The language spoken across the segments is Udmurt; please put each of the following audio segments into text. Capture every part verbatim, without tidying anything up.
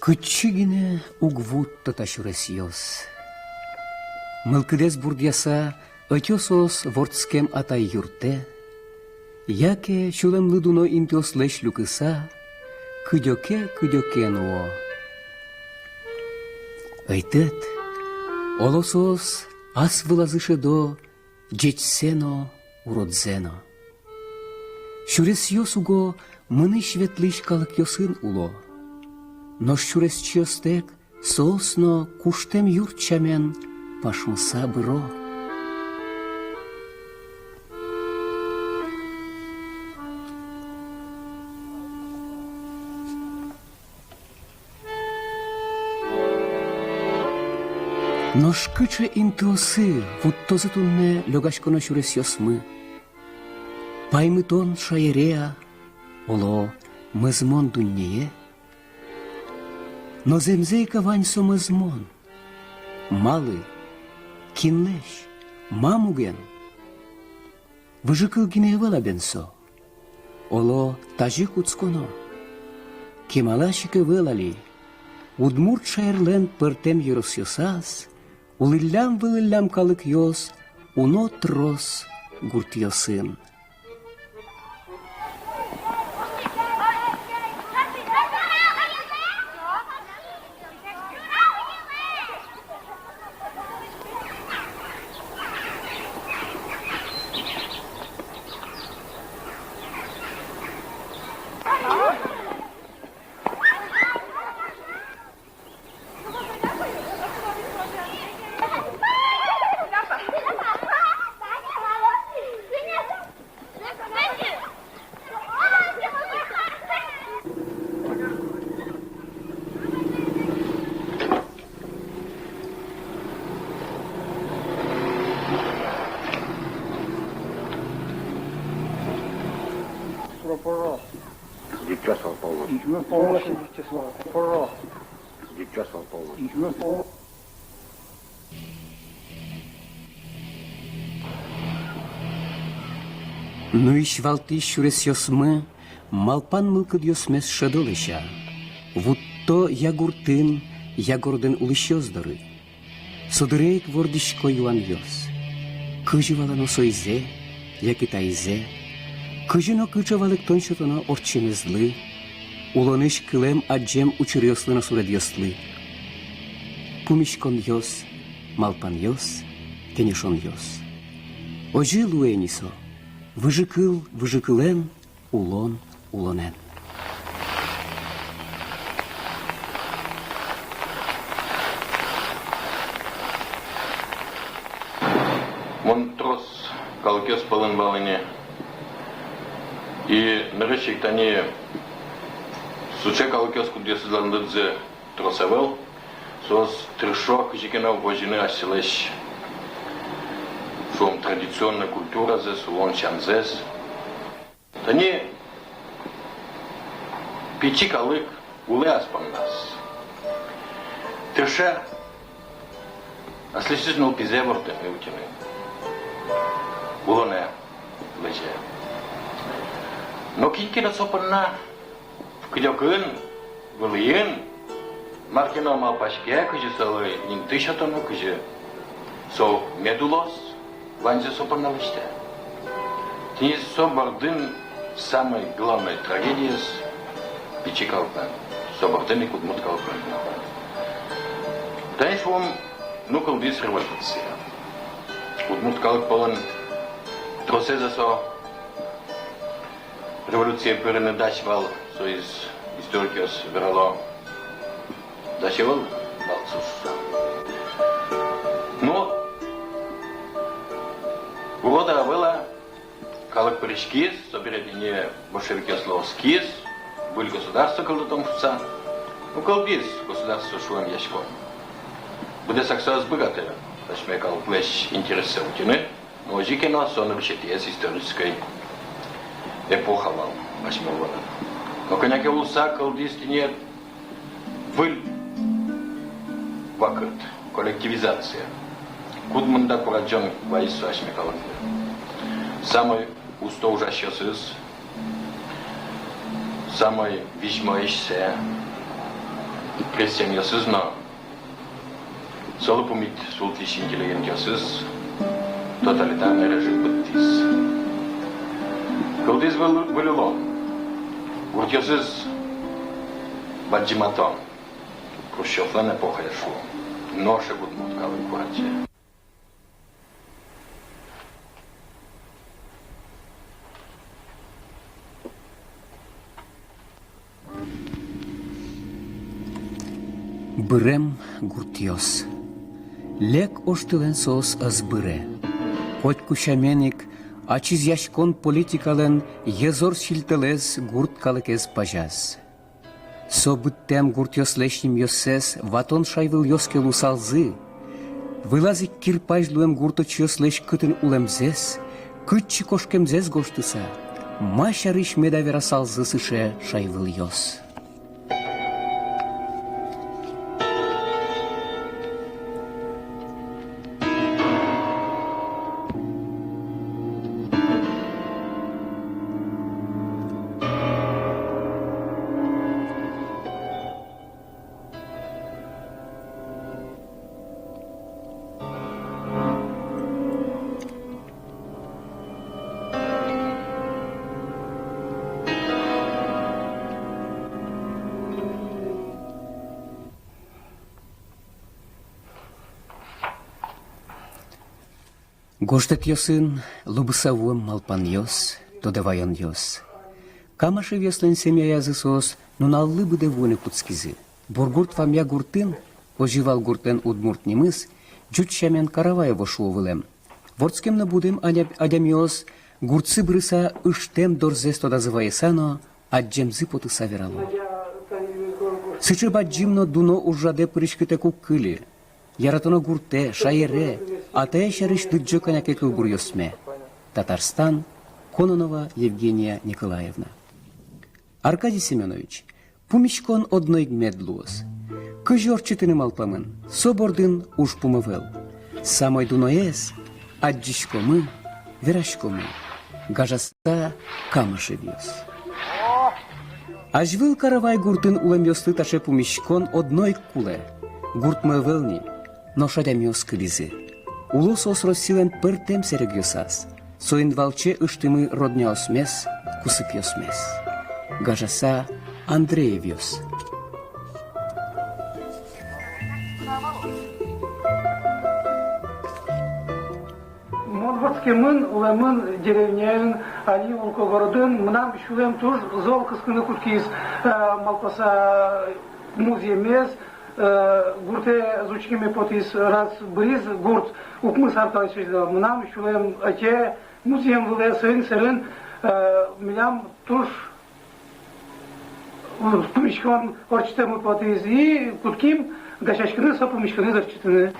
Кытчы гинэ уг вутто та сюресъёс. Мылкыдэз бурдъяса, ӧтё соос вордскем атай юртэ, яке сюлэмлы дуно интыослэсь люкыса, кыдёке-кыдёке нуо. Ӧйтӧд, оло, соос ас вылазы шӧдо ӟечсэ но, уродзэ но. Сюресъёс уго мынӥсь-ветлӥсь калыкъёсын уло. Нош сюресчиостэк соос но куштэм юрт сямен пашмыса быро. Нош кыӵе интыосы вуттозы туннэ лёгаськоно сюресъёсмы? Паймытон шаере-а, оло, мӧзмон дуннее? Но зэмзэ ик-а вань со мӧзмон? Малы? Кинлэсь? Ма муген? Выжыкыл гинэ ӧвӧл-а бен со? Оло, тазьы кутсконо. Кемалась ик ӧвӧл али удмурт шаерлэн пӧртэм ёросъёсаз, улӥллям-вылӥллям калыкъёс уно трос гуртъёсын. Нуись-валтӥсь сюресъёсмы малпан мылкыдъёсмес шӧдо, лэся, вутто я гуртын, я городын улӥсьёс доры. Со дыре ик вордӥсько юанъёс: кызьы валано соизэ яке таизэ, кызьы но кыӵе валэктон сётоно ортчемезлы, улонысь кылэм-адӟем учыръёслы но суредъёслы. Пумиськонъёс, малпанъёс, кенешонъёс. Озьы луэ ини со, выжыкыл выжыкылэн, улон улонэн. Мон трос калыкъёс пӧлын вал ини. И нырысь ик тани сыӵе калыкъёс, кудъёсызлэн лыдзы трос ӧвӧл, соос тыршо кызьы ке но возьыны асьсэлэсь со традиционной культуразэс, улон сямзэс. Тани пичи калык улэ ас понназ. Тырше аслэсьтыз нылпизэ вордыны, утьыны. Улонэ лэзе. Но кин ке но со понна кыдёкын, вылӥын, мар ке но малпаське, кызьы солы инты сётоно, кызьы со мед улоз, ваньзэ со понна лэсьтэ. Тӥни со бордын самой главной трагедиез пичи калыклэн, со бордын ик удмурт калыклэн. Тани шуом, ну, кылдӥз революция. Удмурт калык пӧлын тросэз-а со революцие пырыны дась вал, соиз историкъёс верало, дась ӧвӧл вал со шуса. Но урода ӧвӧл-а, калык пыриськиз, собере тӥни большевикъёслы оскиз выль государство кылдытом шуса. Ну, кылдӥз государство шуэмъяськон. Быдэсак со ӧз быгаты асьме калыклэсь интерессэ утьыны. Но озьы ке но со нырысетӥез исторической эпоха вал асьме улонын. Но кӧня ке улыса кылдӥз тӥни выль вакыт, коллективизация. Куд мында курадӟон вайиз со асьме калыклы. Самой усто ужасьёсыз, самой визьмоесьсэ, Крестьянъёсыз но, солы пумит султӥсь интеллигентъёсыз тоталитарный режим быдтӥз. Кылдӥз выль, выль улон, гуртъёсыз бадӟыматон, Хрущёвлэн эпохаез шуом, нош ик удмурт калык курадӟе. Бырем гуртъёс. Лек оштылэн соос ӧз быре. Котьку сямен ик ачизъяськон политикалэн йӧзор сильтӧлэз гурт калыкез пазяз. Со быдтэм гуртъёслэсь нимъёссэс ватон шайвылъёс ке луысалзы, вылаз ик кирпазь луэм гурточиослэсь кытын улэмзэс, кытчы кошкемзэс гожтыса, ма сярысь меда верасалзы сыӵе шайвылъёс. Гожтэтъёсын лобыса вуэм малпанъёс, тодэ ваёнъёс. Камашевъёслэн семьяязы соос нуналлы быдэ вуыны кутскизы. Бургурт Вамъя гуртын, озьы вал гуртлэн удмурт нимыз, ӟуч сямен Караваево шуо вылэм. Вордскем но будэм адя-, адямиос гуртсы бырыса ыштэм дорзэс тодазы вайыса но, адӟемзы потыса верало. Сыӵе бадӟым но дуно ужрадэ пыриськытэк уг кыльы. Яратоно гуртэ, шаере, атае сярысь лыдӟо кӧня ке кылбуръёсме. Татарстан, Кононова Евгения Николаевна. Аркадий Семёнович, пумиськон одно ик мед луоз. Кызьы ортчытыны малпамын, со бордын ужпум ӧвӧл. Самой дуноез адӟиськомы, вераськомы. Гажаса Камашевъёс. Азьвыл Каравай гуртын улэмъёслы таӵе пумиськон одно ик кулэ. Гуртмы ӧвӧл ни, нош адямиос кылизы. Уло соос Россилэн пӧртэм сэрегъёсаз. Соин валче ыштӥмы родняосмес, кусыпъёсмес. Гажаса Андреевъёс. Мон вордскемын, улэмын деревняын, али улӥ ке городын, мынам сюлэм туж зол кыскыны кутскиз, э, малпаса музъемез, э, гуртэ ӟуч кеме потӥз, раз быриз гурт, укмыс ар талэсь ӵоже. Мынам сюлэм ӧте музъем вылэ, соин сэрен, э, милям туж пумиськон ортчытэммы потӥз, и кутским дасяськыны со пумиськонэз ортчытыны.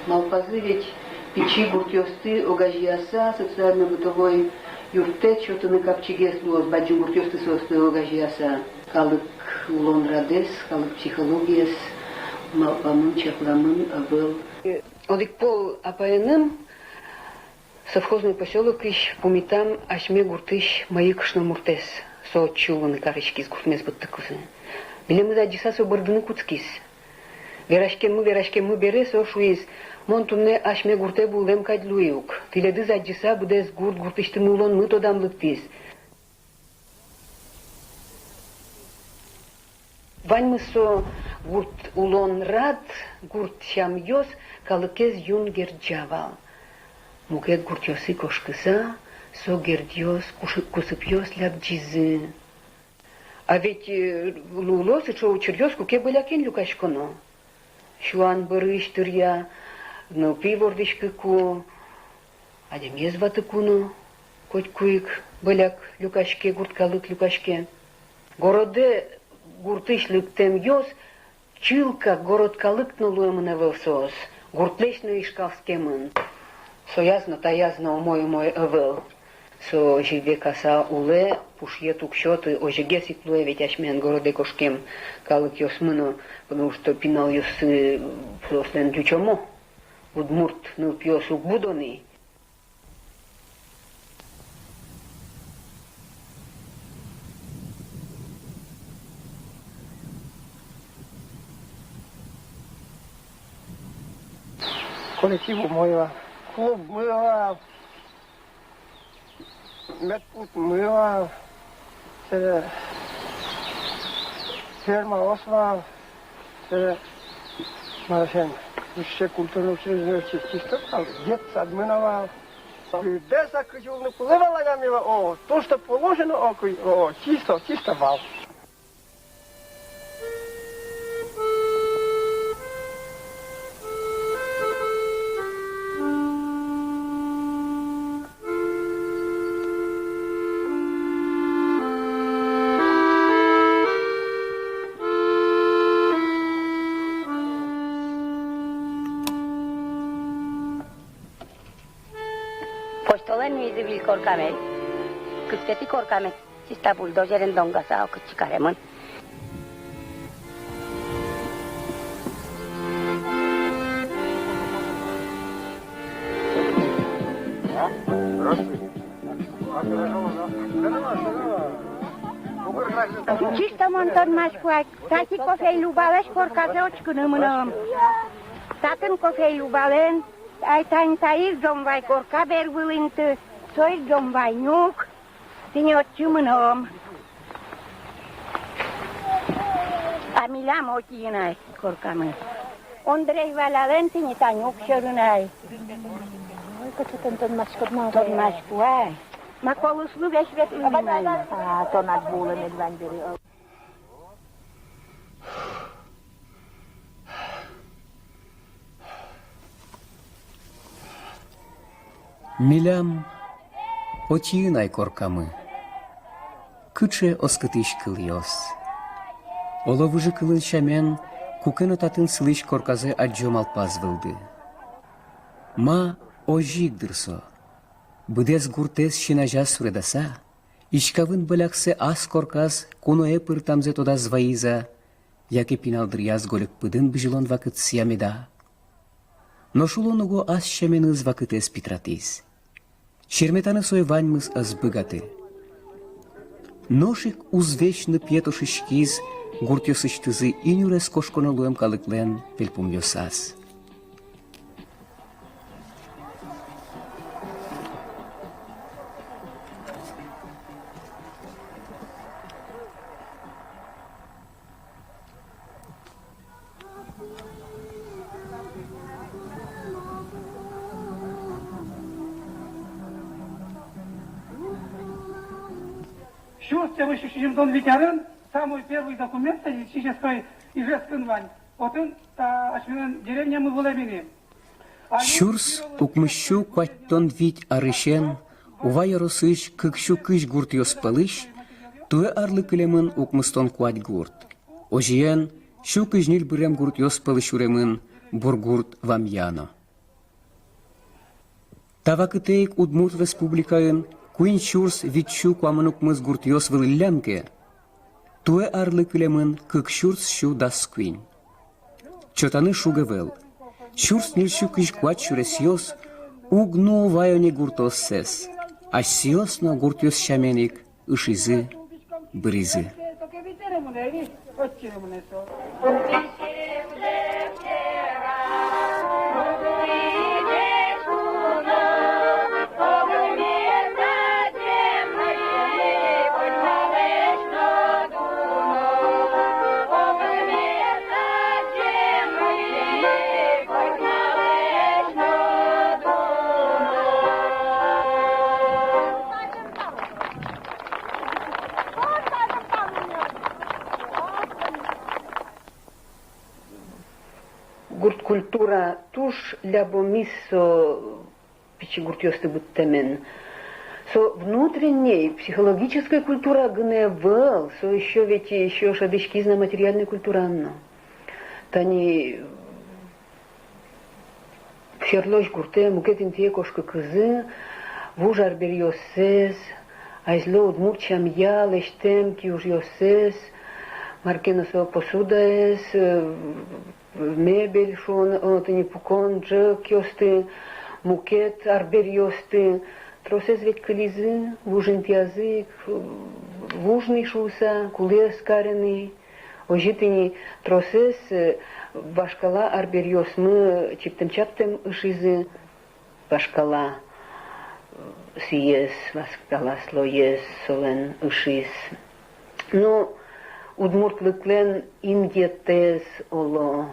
Малпазы ведь пичи гуртъёсты огазеяса, социально-бытовой юрттэт сётыны капчигес луоз, бадӟым гуртъёсты соосты огазеяса. Калык улон радэз, калык психологиез малпамын, чакламын ӧвӧл. Одӥг пол апаеным совхозной посёлокысь пумитам асьме гуртысь мӧйы кышномуртэз. Со отчы улыны кариськиз гуртмес быдтыкузы. Милемыз адӟыса, со бӧрдыны кутскиз. Вераськеммы, вераськеммы бере со шуиз: «Мон туннэ асьме гуртэ вуылэм кадь луи ук. Тӥледыз адӟыса, быдэс гурт, гуртысьтымы улонмы тодам лыктӥз». Ваньмыз со гурт улон рад, гурт сямъёс калыкез юн герӟа вал. Мукет гуртъёсы кошкыса, со гердъёс, кушы-, кусыпъёс лябӟизы. А ведь, э, луыло сыӵе учыръёс, куке бӧлякен люкаськоно. Сюан бӧрысь тыръя, нылпи вордӥськыку, адямиез ватыку но котьку ик бӧляк люкаське, гурт калык люкаське. Городэ гуртысь лыктэмъёс чылкак город калык но луэмын ӧвӧл соос, гуртлэсь но ишкалскемын. Сояз но, таяз но умой-умой ӧвӧл. Со озьы векаса улэ, пушъет уг сёты, озьыгес ик луэ ведь асьмелэн городэ кошкем калыкъёсмы но, потому что пиналъёссы соослэн ӟучомо. Удмурт нылпиос уг будо ни. Коллектив умой вал, клубмы вал, медпунктмы вал, собере фермаос вал, собере, мар шуом, высшей культурной учреждение, чисто вал, детсадмы но вал. Быдэсак кызьы улыны кулэ вал адямилы, о, то, что положено, о, кы-, о, чисто, чисто вал. Почтолэн нуизы выль коркамес, кыктэтӥ коркамес. Чисто бульдозерен донгаса, кытчы каремын. Чисто мон тодмасько ай, тати Кофей Любалэсь корказэ учкыны мыном. Татын Кофей Любалэн, ай, тани таиз Ӝомвай корка бервылын инты, соиз Ӝомвай нюк. Тӥни отчы мыном. А милям отӥын ай коркамы. Ондрей Валялэн тӥни та нюк сьӧрын ай. Ой, кыӵе тон тодмаськод на. Тодмасько ай. Ма, колыслы весь ветлӥм ай. А, тон ат вуылэ мед ваньбери. Милям отӥын ай коркамы. Кыӵе оскытӥсь кылъёс! Оло, выжыкылын сямен, куке но татын сылӥсь корказэ адӟо малпаз вылды. Ма, озьы ик, дыр, со. Быдэс гуртэз син азяз суредаса, иськавын бӧляксэ ас корказ куное пыртэмзэ тодаз вайиз-а, яке пинал дыръяз гольык пыдын бызьылон вакытсыя меда? Нош улон уго ас сяменыз вакытэз питратӥз. Серметаны сое ваньмыз ӧз быгаты. Нош ик узвесь ныпъет ошиськиз гуртъёсысьтызы иньюрес кошконо луэм калыклэн пельпумъёсаз. Сюрс тямыссю сизьымдон вить арын самый первый документ статистической Ижевскын вань. Отын та асьмелэн деревнямы вылэм ини. Сюрс укмыссю куатьтон вить арысен Ува ёросысь кыксю кызь гуртъёс пӧлысь туэ арлы кылемын укмыстон куать гурт. Озьыен, сю кызь ньыль бырем гуртъёс пӧлы сюремын Бургурт вамъя но. Та вакытэ ик Удмурт Республикаын куинь сюрс витьсю куамын укмыс гуртъёс вылӥллям ке, туэ арлы кылемын кык сюрс сю дас куинь. Чотаны шуг ӧвӧл: сюрс ньыльсю кызь куать сюресъёс уг нуо ваё ни гуртооссэс, асьсэос но гуртъёс сямен ик ышизы, быризы. Гурт культура туж лябомиз со пичи гуртъёсты быдтэмен. Со внутренней, психологической культура гинэ ӧвӧл, со ещё ведь, ещё шӧдӥськиз на материальной культураын но. Тани Серлось гуртэ мукет интые кошкыкузы, вуж арбериоссэс, азьло удмурт сямъя лэсьтэм киужъёссэс, Мар ке но со посудаез, э, мебель шуом, о, тӥни пукон ӝӧкъёсты, мукет арбериосты. Тросэз ведь кылизы, вуж интыязы ик, э, вуж ни шуыса, кулэ ӧз каре ни. Озьы тӥни тросэз, э, вашкала арбериосмы чиптэм-чаптэм ышизы. Вашкала, э, сӥез, вашкала слоез солэн ышиз. Ну, удмуртлыклэн инъетэз, оло,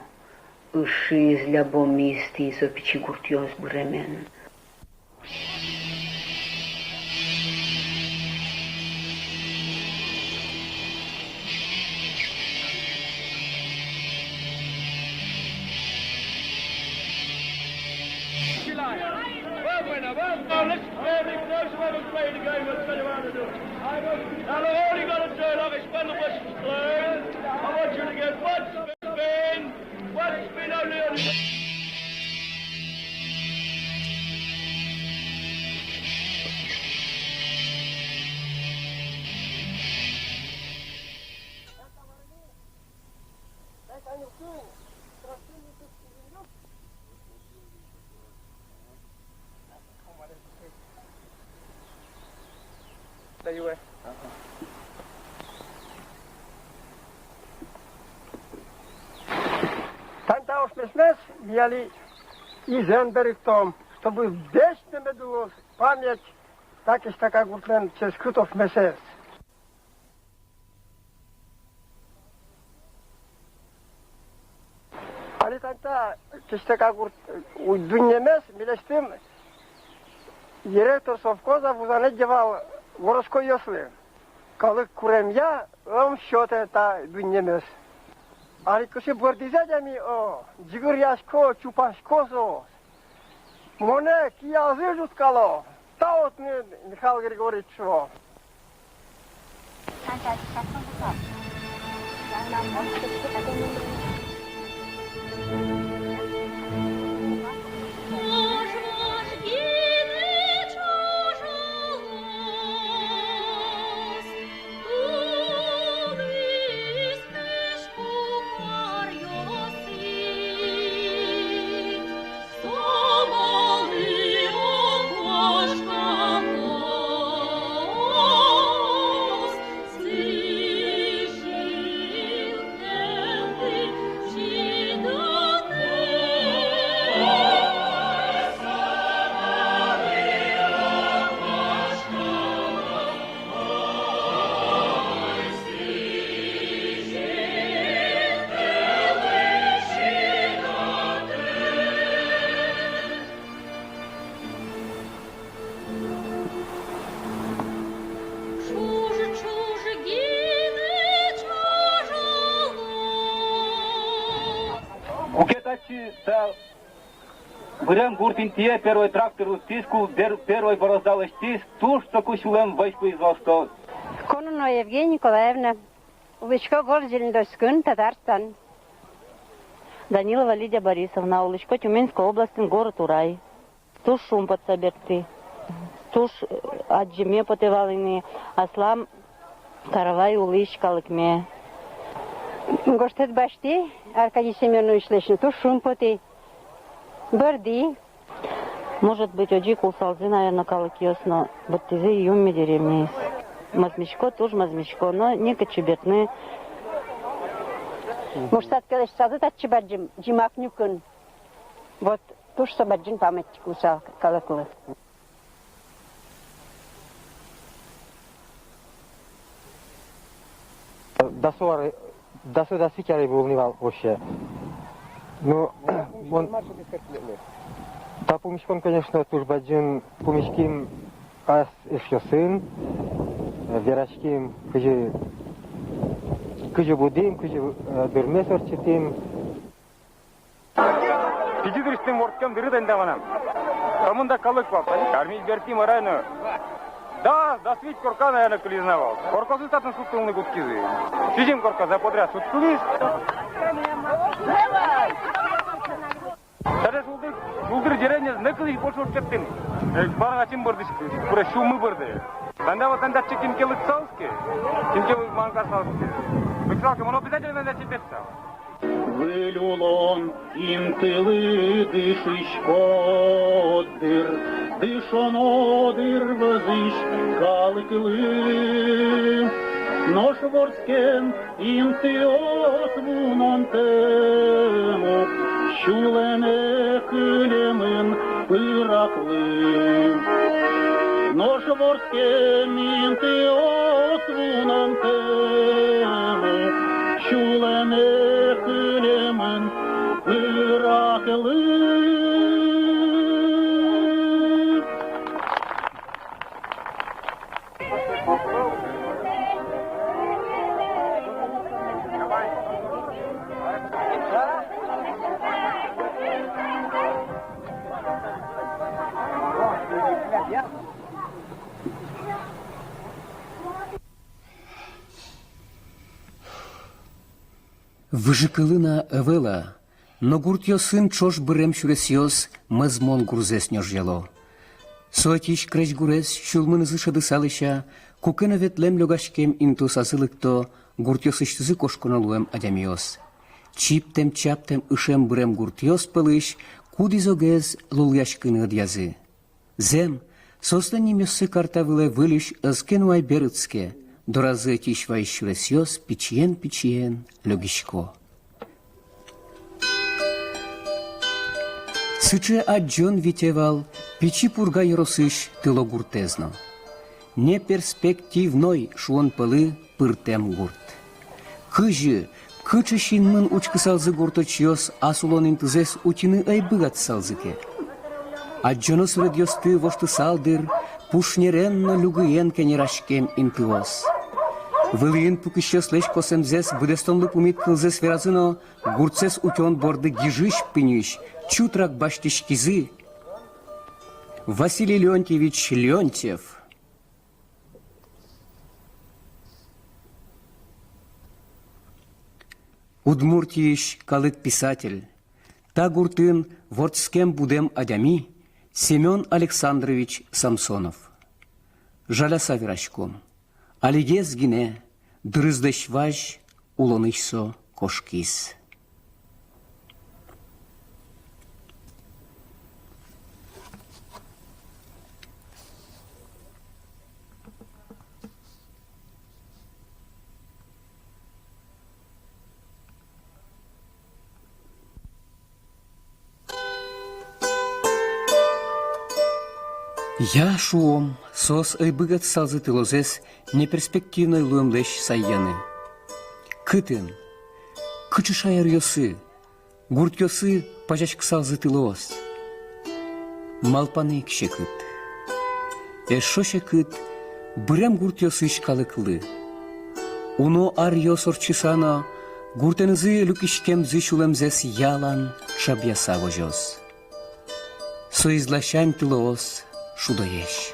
ышиз, лябомиз тӥни со пичи гуртъёс быремен. Now, all you gotta do, look, is spend the whistle blowing. I want you to get what's been, what's been only on the Тань та ошмесмес ми али изэн берыктом, чтобы вечно мед луоз память та Кечтэка гуртлэн ческыт ошмесэз. Али тань та Кечтэка гурт, э, дуннемес милесьтым директор совхоза вузаны ӧдъя вал городскойёслы. Калык куремъя, ӧм сётэ та дуннемес. Али кыӵе бӧрдӥз адями, о, ӟыгыръясько, чупасько соос. Монэ киязы ӝуткало. Тау тыныд, Михаил Григорьевич, шуо. Куке татчы та бырем гурт интые первой трактор вуттӥз ку, пер-, первой борозда лэсьтӥз, туж соку сюлэм вӧсь луиз вал со. Кононова Евгения Николаевна, улӥсько город Зеленодольскын, Татарстан. Данилова Лидия Борисовна, улӥсько Тюменской областьын, город Урай. Туж шумпотыса бертӥ. Туж, э, адӟеме потэ вал ини аслам Каравай улӥсь калыкме. Гожтэт басьтӥ Аркадий Семёновичлэсь но, туж шумпотӥ. Бӧрдӥ. Может быть, озьы ик улысалзы, наверно, калыкъёс но, быдтӥзы Юмми деревняез. Мӧзмисько, туж мӧзмисько, но некытчы бертыны. Муш сад ке лэсьтысалзы татчы бадӟым, Ӟимак нюкын. Вот туж со бадӟым памятник луысал калыклы. Дасо ар-, дасо дас вить ар ӧй вал ни вал вообще. Ну, мон, та пумиськон, конечно, туж бадӟым. Пумиським ас эшъёсын, вераським, кызьы, кызьы будӥм, кызьы, э, дырмес ортчытӥм. Пичи дырысьтым вордскем дыры тани та мынам. Та мында калык вал, тани армиысь бертӥм арай но. Дас, дас вить корка, наверно, кылиз на вал. Коркаосыз татын сутылыны кутскизы. Сизьым корка за подряд сутылӥз. Таре шулдыр, шулдыр деревняез нокызьы больше ортчытын. Э, парга чим бӧрдӥське, пыре сюлмы бӧрдэ. Тани та вот, тани татчы кин ке лыктысал ке, кин ке мангасал ке. Жалко, он обязательно на себя стал. Выль улон интылы дышиськод дыр, дышоно дыр вӧзысь калыклы. Нош вордскем интыос вунонтэм ук сюлэме кылемын пыраклы. Нош вордскем интыос вунонтэм ук сюлэме кылемын пыраклы. Выжыкылын-а, ӧвӧл-а, но гуртъёсын ӵош бырем сюресъёс мӧзмон гурзэс нёжъяло. Со ӧтись крезьгурез сюлмынызы шӧдыса лэся, куке но ветлэм-лёгаськем интыосазы лыкто гуртъёсысьтызы кошконо луэм адямиос. Чиптэм-чаптэм ышем-бырем гуртъёс пӧлысь кудӥз-огез лулъяськыны ӧдъязы. Зэм, соослэн нимъёссы карта вылэ выльысь ӧз ке но ай берытске, доразы ӧтись-вайись сюресъёс пичиен-пичиен лёгисько. Сыӵе адӟон вите вал Пичи Пурга ёросысь Тыло гуртэз но. Неперспективной шуон пӧлы пыртэм гурт. Кызьы, кыӵе синмын учкысалзы гурточъёс, ас улон интызэс утьыны ӧй быгатысалзы ке? Адӟоно суредъёсты воштысал дыр пушнерен но люгыен кенераськем интыос. Вылӥын пукисьёслэсь косэмзэс быдэстонлы пумит кылзэс веразы но, гуртсэс утён борды гижысь-пиньысь чутрак басьтӥськизы Василий Леонтьевич Леонтьев, Удмуртиысь калык писатель, та гуртын вордскем-будэм адями Семён Александрович Самсонов. Жаляса вераськом, алигес гинэ дырызлэсь вазь улонысь со кошкиз. Я, шуом, соос ӧй быгатысалзы тылозэс неперспективной луэмлэсь сайяны. Кытын, кыӵе шаеръёсы, гуртъёсы пазяськысалзы тылоос? Малпаны ик секыт. Эшшо секыт бырем гуртъёсысь калыклы. Уно аръёс ортчыса но гуртэнызы люкиськемзы сюлэмзэс ялан шабъяса возёз. Соиз ласянь тылоос шудоесь.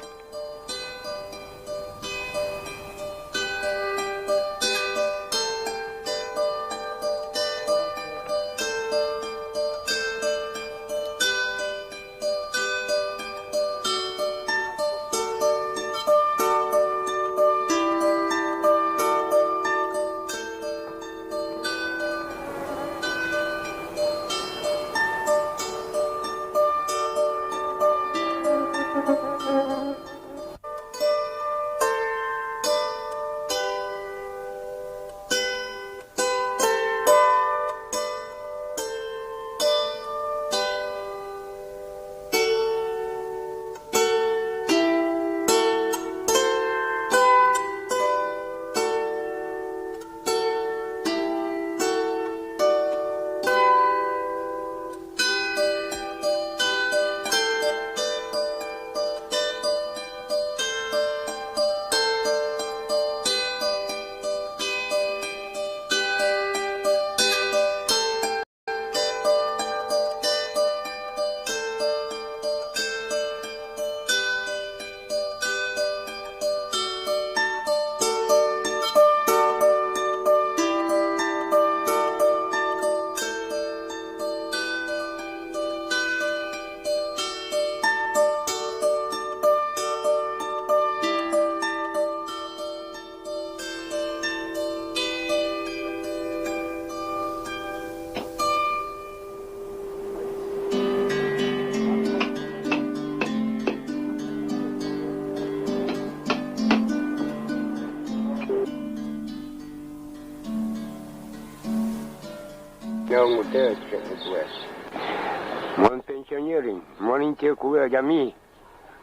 Мон пенсионер ини, мон интые кулэ адями.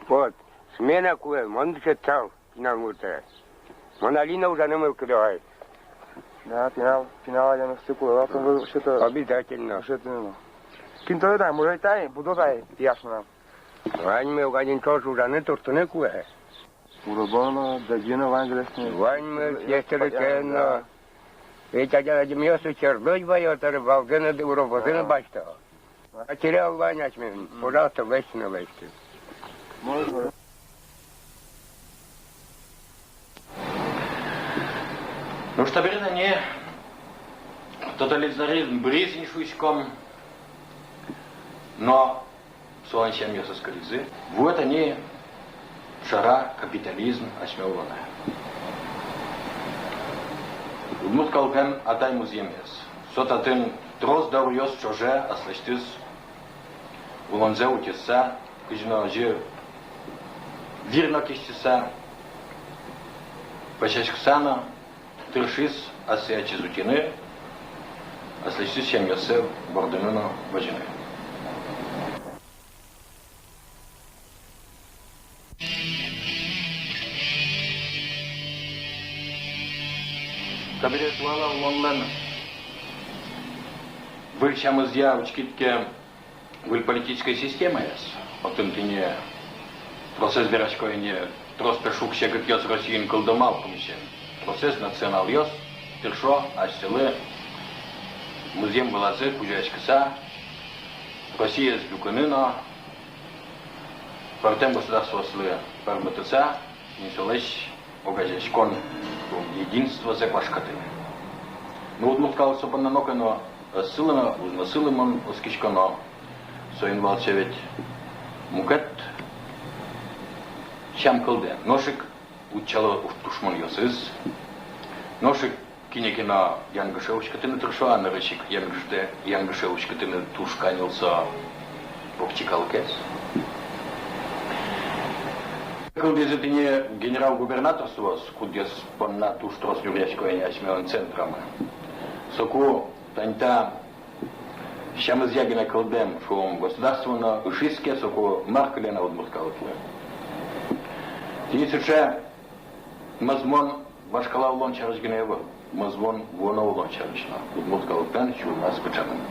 Вот, смена кулэ, мон дышетсал пинал муртэ. Мон али но ужаны мылкыдо ай. Да, пинал, пинал адямиосты кулэ вал, тон вообще-то. Обязательно. Вообще-то, ну. Кин тодэ ай, может, ай, будо ай, ясно. Ваньмы, ваньмы тоже ужаны туртыны кулэ. Уродоно, дагено вань грязный. Ваньмы, э, естественно. Ведь адя-, адямиос чердой ваё, тары валгыны, уробозыны басьто. Материал вань асьмелэн, пожалуйста, лэсьтыны, лэсьтыны. Можно. Ну что, бере тани тоталитаризм быриз ини шуиськом, но солэн сямъёсыз кылизы. Вуэ тани шара капитализм асьме улонэ. Удмурт калыклэн атай музъемез. Со татын трос дауръёс ӵоже аслэсьтыз улонзэ утиса, кызьы но озьы вир но кисьтыса, пӧсяськыса но, тыршиз ассэ ачиз утьыны, аслэсьтыз сямъёссэ бордыны но возьыны. Табере туала улонлэн выль сямызъя учкид ке выль политической системаез, отын тӥни тросэз верасько ини, трос пе шуг-секытъёс Россиын кылдо мал пумысен. Тросэз националъёс тыршо асьсэлы музъем вылазы кузёяськыса Россиез люкыны но, пӧртэм государствоослы пӧрмытыса, ини солэсь огазеяськон, единствозэ куашкатыны. Но удмурт калык со понна нокин но ӧз сылы но, уз но сылы, мон оскисько но. Соин вал сое ведь мукет сям кылдэ. Нош ик утчало тушмонъёсыз. Нош ик кинэ ке но янгыше уськытыны тыршо, а нырысь ик янгыше, янгыше уськытыны туж каньыл со покчи калыкез. Кылдӥзы тӥни генерал-губернаторствоос, кудъёсыз понна туж трос нюръясько ини асьмелэн центрамы. Соку тани та сямызъя гинэ кылдэм, шуом, государство но ышиз ке, соку мар кыле на удмурт калыклы? Тӥни сыӵе мӧзмон вашкала улон сярысь гинэ ӧвӧл, мӧзмон вуоно улон сярысь но, удмурт калыклэн сюлмаз пыӵамын.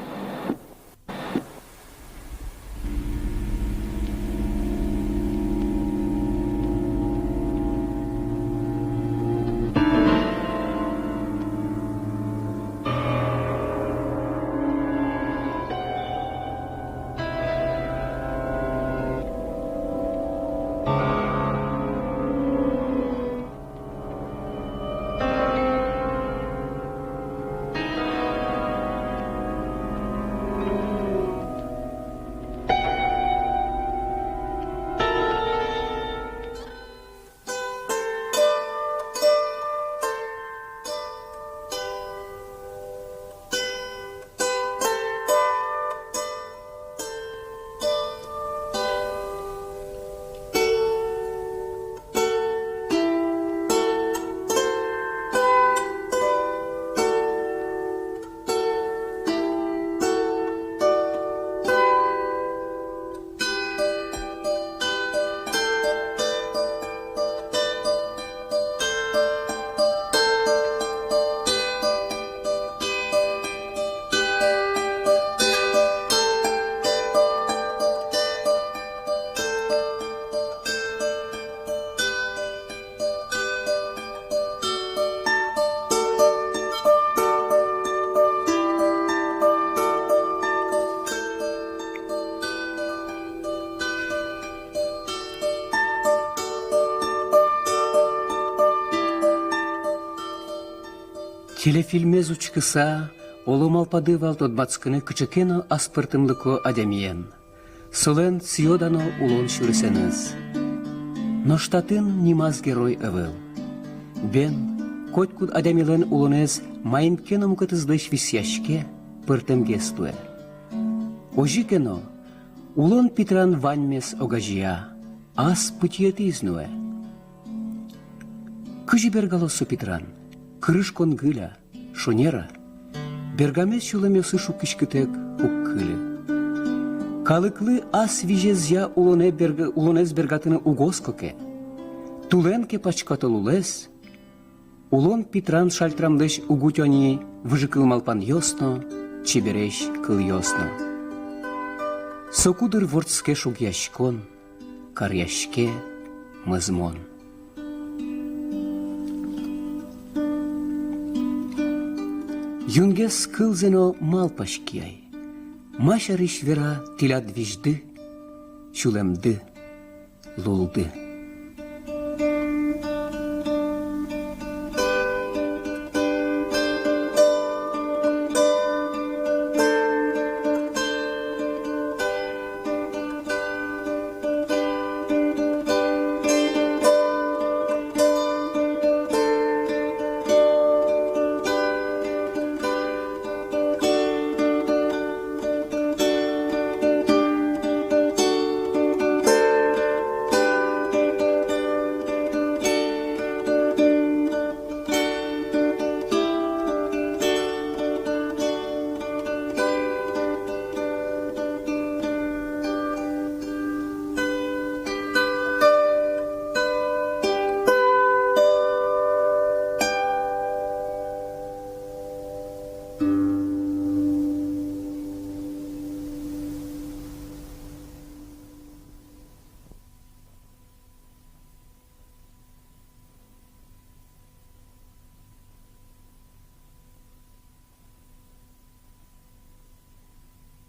Телефильмез учкыса, оло малпады вал тодматскыны кыӵе ке но аспӧртэмлыко адямиен, солэн сӥё-дано улон сюресэныз. Нош татын нимаз герой ӧвӧл. Бен, котькуд адямилэн улонэз маин ке но мукетызлэсь висъяське, пӧртэмгес луэ. Озьы ке но, улон питран ваньмес огазея, ас пытьыетӥз нуэ. Кызьы бергалоз со питран? Кырыж-конгыль-а, шонер-а? Бергамез сюлэмъёсы шуккиськытэк уг кыльы. Калыклы ас визезъя улонэ берг-, улонэз бергатыны уг оско ке, тулэн ке пачкато лулэз, улон питран шальтырамлэсь уг утё ни выжыкыл малпанъёс но, чебересь кылъёс но. Соку дыр вордске шугъяськон, каръяське мӧзмон. Юнгес кылзэ но малпаськы ай, ма сярысь вера тӥляд визьды, сюлэмды, лулды.